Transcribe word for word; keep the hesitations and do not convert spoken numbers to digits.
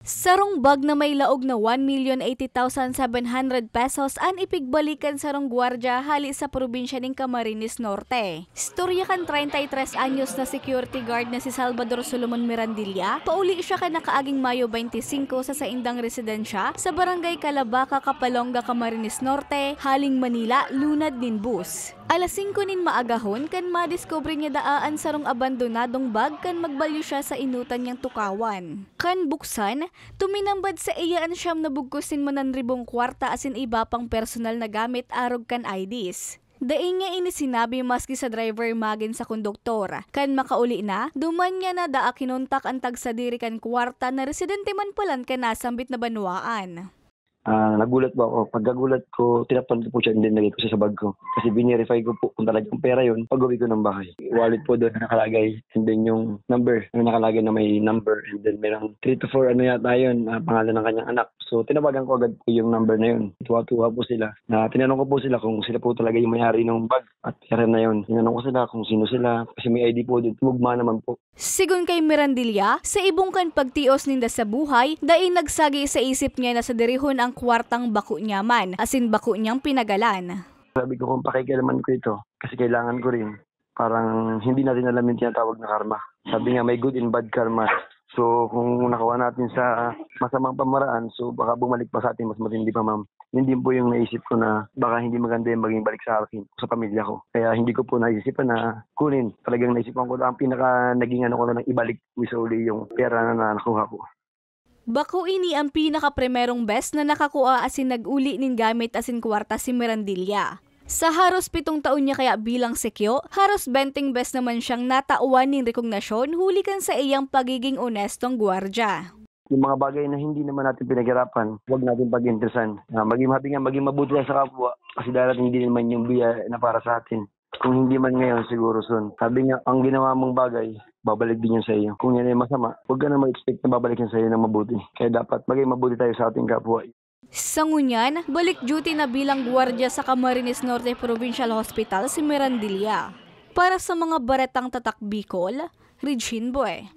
Sarong bag na may laog na one million eighty thousand seven hundred pesos an ipigbalik kan sarong gwardiya hale sa probinsya nin Camarines Norte. Istorya kan treinta y tres anyos na security guard na si Salvador Solomon Mirandilla. Pauli siya kan nakaaging Mayo twenty-five sa saindang residensya sa Barangay Calabaca, Capalonga, Camarines Norte, haling Manila, lunad nin bus. Alas singko nin maagahon kan madiskubre niya daa an sarong abandonadong bag kan magbalyo siya sa enotan niyang tukawan. Kan buksan, tuminambad saiya an siyam na bugkos nin mananribong kwarta asin iba pang personal na gamit arog kan I Ds. Dai niya ini sinabi maski sa driver magin sa konduktor. Kan makauli na, duman niya na daa kinontak an tagsadiri kan kwarta na residente man palan kan nasambit na banwaan. Ah, nagulat po ako. Pagkagulat ko, tinakpan ko po siya and then nilagay ko sa bag ko. Kasi verify ko po kung talagang pera yun pag-uwi ko ng bahay. Wallet po doon na nakalagay and then yung number na nakalagay na may number and then merong three to four ano yata yun, ah, pangalan ng kanyang anak. So tinawagan ko agad po yung number na yun. Tuwa-tuwa po sila. Na tinanong ko po sila kung sila po talaga yung may-ari ng bag at pera na yun. Tinanong ko sila kung sino sila kasi may I D po doon. Tumugma naman po. Sigon kay Mirandilla, sa ibong kan pagtios ninda sa buhay, dai nagsagi sa isip niya na sadirihon ang kwartang bako niya man, asin bako niyang pinagalan. Sabi ko kung pakikialaman ko ito, kasi kailangan ko rin. Parang hindi natin alam yung tinatawag na karma. Sabi nga may good and bad karma. So kung nakuha natin sa masamang pamaraan, so baka bumalik pa sa atin mas matindi pa, ma'am. Yun din po yung naisip ko na baka hindi maganda yung maging balik sa akin, sa pamilya ko. Kaya hindi ko po naisipan na kunin. Talagang naisipan ko lang, ang pinaka naging ano ko na lang, ibalik sa uli yung pera na nakuha ko. Bako ini ang pinakaprimerong bes na nakakua asin nag-uli nin gamit asin kwarta si Mirandilla. Sa haros pitong taon niya kaya bilang sekyo, haros benteng bes naman siyang natawan nin rekognasyon huli kan saiyang pagiging onestong gwardiya. Yung mga bagay na hindi naman natin pinaghirapan, huwag natin pag-interesan. Ah, maging, sabi nga, maging mabuti lang sa kapwa kasi darating din naman yung biya na para sa atin. Kung hindi man ngayon, siguro soon. Sabi nga, ang ginawa mong bagay, babalik din yan sa iyo. Kung yan ay masama, huwag ka na mag-expect na babalik yan sa iyo ng mabuti. Kaya dapat maging mabuti tayo sa ating kapwa. Sa ngunyan, balik duty na bilang gwardiya sa Camarines Norte Provincial Hospital si Mirandilla. Para sa mga baretang tatak Bicol, Regine Boy.